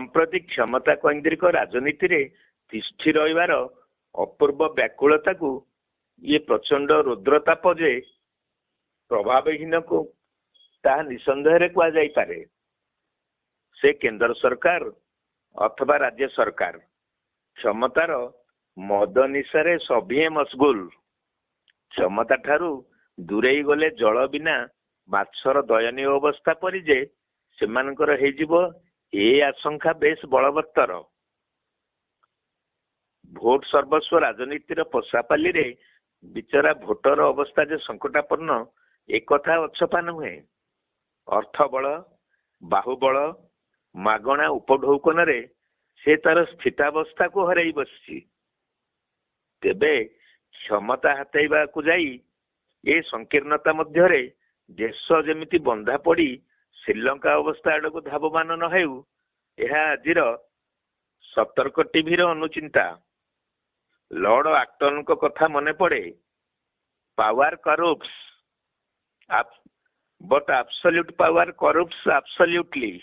ସମ୍ପ୍ରତି କ୍ଷମତା କୈନ୍ଦ୍ରିକ ରାଜନୀତିରେ ତିଷ୍ଠି ରହିବାର ଅପୂର୍ବ ବ୍ୟାକୁଳତାକୁ ଇଏ ପ୍ରଚଣ୍ଡ ରୌଦ୍ରତାପ ଯେ ପ୍ରଭାବହୀନ ତାହା ନିଃସନ୍ଦେହରେ କୁହାଯାଇପାରେ। ସେ କେନ୍ଦ୍ର ସରକାର ଅଥବା ରାଜ୍ୟ ସରକାର, କ୍ଷମତାର ମଦ ନିଶାରେ ସଭିଏଁ ମସଗୁଲ। କ୍ଷମତା ଠାରୁ ଦୂରେଇ ଗଲେ ଜଳ ବିନା ମାଛର ଦୟନୀୟ ଅବସ୍ଥା ପରି ଯେ ସେମାନଙ୍କର ହେଇଯିବ, ଏ ଆଶଙ୍କା ବେଶ ବଳବତ୍ତର। ଭୋଟ ସର୍ବସ୍ୱ ରାଜନୀତିର ପଶାପାଲିରେ ବିଚରା ଭୋଟର ଅବସ୍ଥା ଯେ ସଙ୍କଟାପନ୍ନ, ଏକଥା ଅଛପା ନୁହେଁ। ଅର୍ଥବଳ, ବାହୁବଳ, ମାଗଣା ଉପଢୌକନରେ ସେ ତାର ସ୍ଥିତାବସ୍ଥାକୁ ହରାଇ ବସିଛି। ତେବେ କ୍ଷମତା ହାତେଇବାକୁ ଯାଇ ଏ ସଂକୀର୍ଣ୍ଣତା ମଧ୍ୟରେ ଦେଶ ଯେମିତି ବନ୍ଧା ପଡ଼ି ଶ୍ରୀଲଙ୍କା ଅବସ୍ଥା ଆଡ଼କୁ ଧାବମାନ ନ ହେଉ, ଏହା ଆଜିର ସତର୍କ ଟିଭିର ଅନୁଚିନ୍ତା। ଲର୍ଡ ଆକ୍ଟନଙ୍କ କଥା ମନେ ପଡ଼େ, "Power corrupts, but absolute power corrupts absolutely."